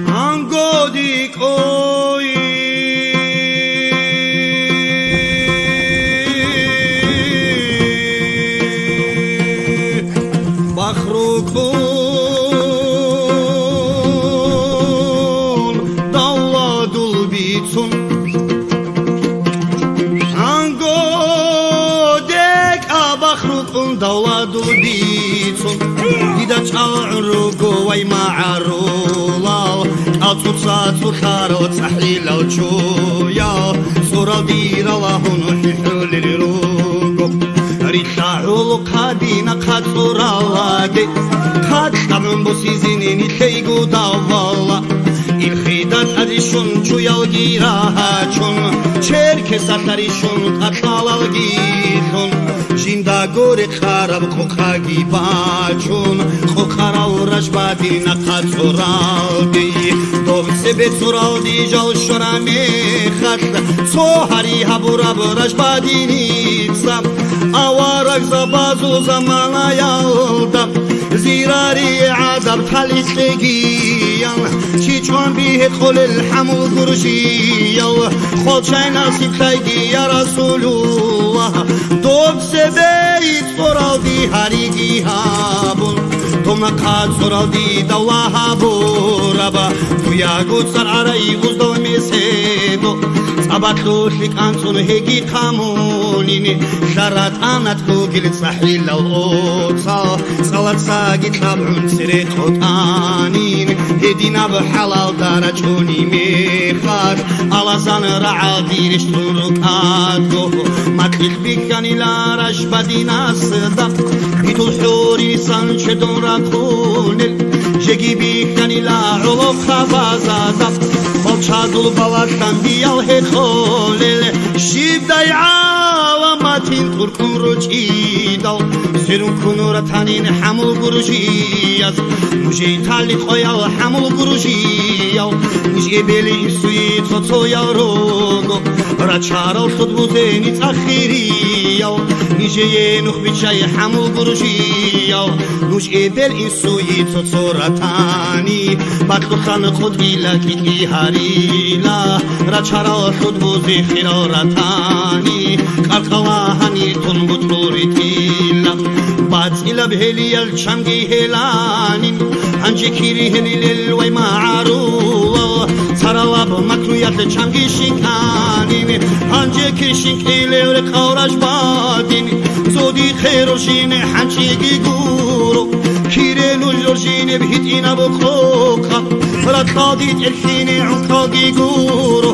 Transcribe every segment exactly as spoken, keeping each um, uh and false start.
Гьанго дикӀой бахрукъун давладул бицун. Гьанго декӀа бахрукъун давладул бицун. Дида чӀалгӀун руго вай магӀарулал, кӀалцӀуца цӀулъарал цӀахӀилал чуял, цӀурал дирала гьуну хӀихӀулел руго. Рилъа гӀолохъаби нахъа цӀуралаги, хъат кьабун босизене нилъейго давала. Илхида тӀаде щун чуялги рагьачун, черкесалъа рищун тӀалъалалги лъун, жиндаго рекъараб къокъаги бачун, къокъарав раж бадина хъат цӀуралги. Доб цебе цӀуралги жал щвара мехалъ, цо гьари гьабураб раж бадиница, аварагзабазул заманаялда, зирари гӀадаб талихӀлъегиян, чи чӀван бигьекъолел хӀамул гуржиял, хвалчай насиблъайги, я Расулуллагь, доб цебе цӀуралги гьариги гьабун, доб нахъа цӀуралги давла гьабураба, дуяго цӀар арай уздал меседо, цӀа бакьулъи кӀанцӀун гьеги хъамунин, лъаратӀанат гугил цӀа хӀилал оцал, цӀалацаги кьабгӀун цере къотӀанин, гьединаб хӀалалда рачӀуней мехалъ, аласан рагӀалги рещтӀун рукӀадго, макьилъ бихьанила раж бадинасда, битул хӀурисан чедун рахъунел, жеги бихьанила гӀолохъабазда, хвалчадул балагьлъан диял гьекъолел, щибдай гӀаламатин тӀур ккун ручӀидал, сверун ккун ратанин хӀамул гуржияз, нужей талихӀ къоял хӀамул гуржиял, ниж эбел-инсуе цо-цоял руго, рачарал лъудбузе ницӀа хириял, нижее нух биччай хӀамул гуржиял, нуж эбел-инсуе цо-цо ратани, бакьулъан къотӀила кӀикӀи гьарила, рачарал лъудбузе хирал ратани, къаркъала гьанир тун бутӀрул ритӀила. БацӀцӀилаб гьелиял чамги гьеланин, гьанже кири гьелилел вай магӀарулал, царалаб макруялъе чамги щинкӀанин, гьанже кир щинкӀилев рекъав раж бадин, зодихъе роржине хӀанчӀиги гуро, кире нуж роржинеб гьитӀинаб къокъа. Ракьалде тӀерхьине гӀункалги гуро,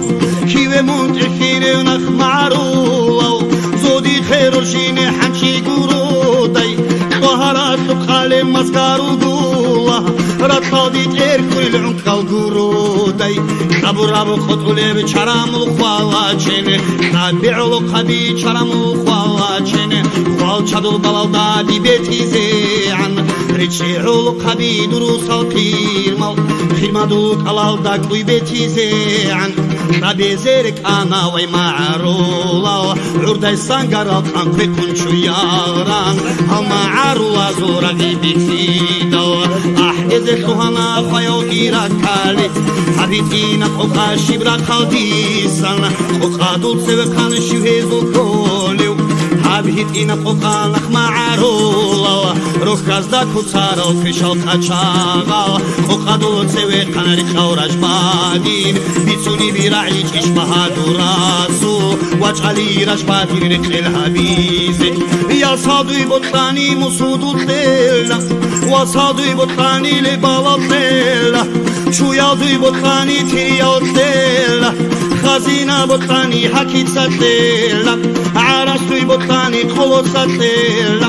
киве мун тӀерхьинев нах магӀарулав, зодихъе роржине хӀанчӀи гуродай, кьвагьаралъухъ къалеб мас гуродай, ракьалде тӀерхьулел гӀункал гуродай, кьабураб къотӀулеб чарамул хвалачен, кьабигӀолухъаби чарамул хвалачен, хвалчадул балалда дибетизегӀан, речӀчӀи гӀолухъаби дурусал хирмал, хирмадул кӀалалда кӀуй бетизегӀан, кьабезе рекӀана вай магӀарулал, гӀурдайсан гарал къан квекъун чуялран, гьал магӀарулазул рагъи бихьидал, ахӀдезе лъугьана хваяв иракали, гьаб гьитӀина къокъа щиб рахъалдисан, къокъадул цевехъан щив гьезул кколев, гьаб гьитӀина къокъа нах магӀарулал, рохьазда куцарал квешал къачагъал, къокъадул цевехъан рикьав раж бадин, бицунеб рагӀичӀищ багьадур расул, вачӀали раж бадин рекъел гьабизе. Я садуй бокьани мусудул кьела, ва садуй бокьани лебалал кьела, чуялдуй бокьани тириял кьела, хазина бокьани хӀакица кьела, гӀарасдуй бокьани хъолоса кьела,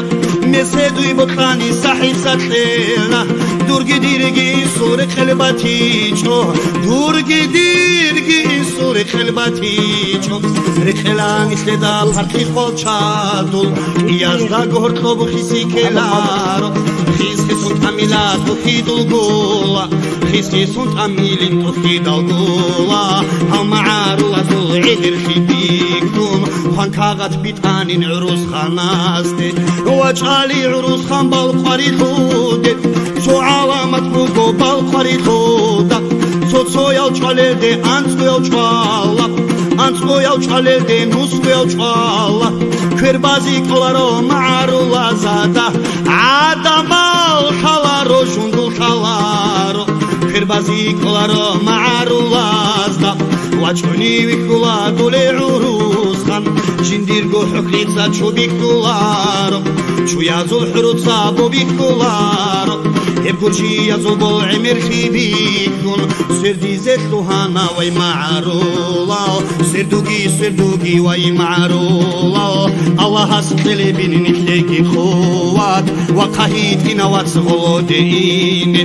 меседуй бокьани сахӀица кьела, дурги дирги инсул рекъел батичӀо, дурги дирги инсул рекъел батичӀо, рекъела нилъеда парти хвалчадул, кӀиязда гогьоркьоб хиси ккеларо, хис-хисун тӀамила тухьидул гула, хис-хисун тӀамилин тухьидал гула, гьал магӀарулазул гӀедерлъи бихьун, хъван кагъат битӀанин гӀурус ханасде, вачӀа Али гӀурусхан балкъварилъуде, цо гӀаламат буго балкъварилъуда, цо-цоял чӀвалелде анцӀгоял чӀвала, анцӀгоял чӀвалелде нусгоял чӀвала, квербазе кӀоларо магӀарулазда, гӀадамал лъаларо, жундул лъаларо, квербазе кӀоларо магӀарулазда, вачӀуни вихьула доле гӀурусхан, жиндирго хӀухьлъица чу бихьуларо, чуязул хӀуруца бо бихьуларо, гьеб гуржиязул бол гӀемерлъи бихьун, свердизе лъугьана вай магӀарулал, свердуги, свердуги вай магӀарулал, Аллагьас кьелебин нилъеги къуват, ва хъагьитӀина вац гъолоде ине.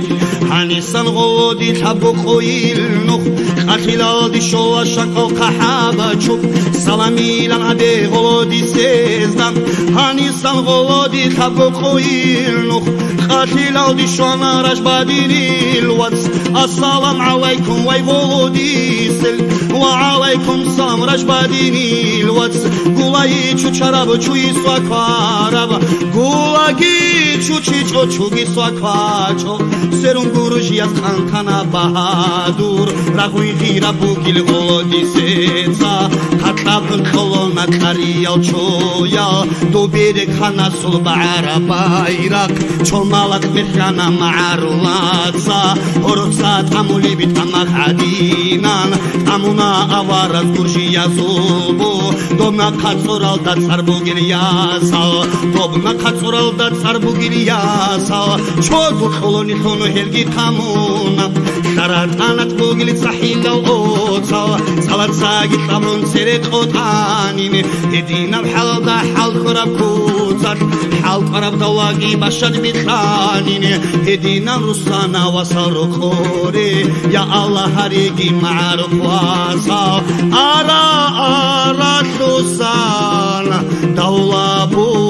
Гьанисан гъолоди лъабго къойил нух, къалъилалде щола щакъал хъахӀаб чух, саламилан гьабе гъолодисезда. Гьанисан гъолоди лъабго къойил нух, къалъилалде щвана раж бадинил вац. Ассалам гӀалайкум, вай гъолодисел! Ва гӀалайкум салам, раж бадинил вац! Гулаги чучараб, чуги свакараб, гулаги чучичӀо, чуги свакачӀо. Сверун гуржияс къантана багьадур, рагъуй гъира бугил гъолодисеца, хъатӀаб кьолона кьариял чоял, дуб береканасул багӀараб байрахъ, чолмалакь механа магӀарулаца, гьорца тӀамулеб тӀамах гӀадинан, тӀамуна авараг гуржиязул бу, доб нахъа цӀуралда цӀар бугил ясал, доб нахъа цӀуралда цӀар бугил ясал, чодул кьолони лъуну гьелги хъамуна. ХаратӀанат бугил цӀахӀилал оцал, цӀалацаги кьабун цере къотӀанин, гьединаб хӀалалда хӀалкӀвараб куцалъ, хӀалкӀвараб давлаги бащад бикьанин, гьединаб руссана васал рокъоре, я Аллагь, гьариги магӀарухъ васал, ара, ара лъусан давла бу-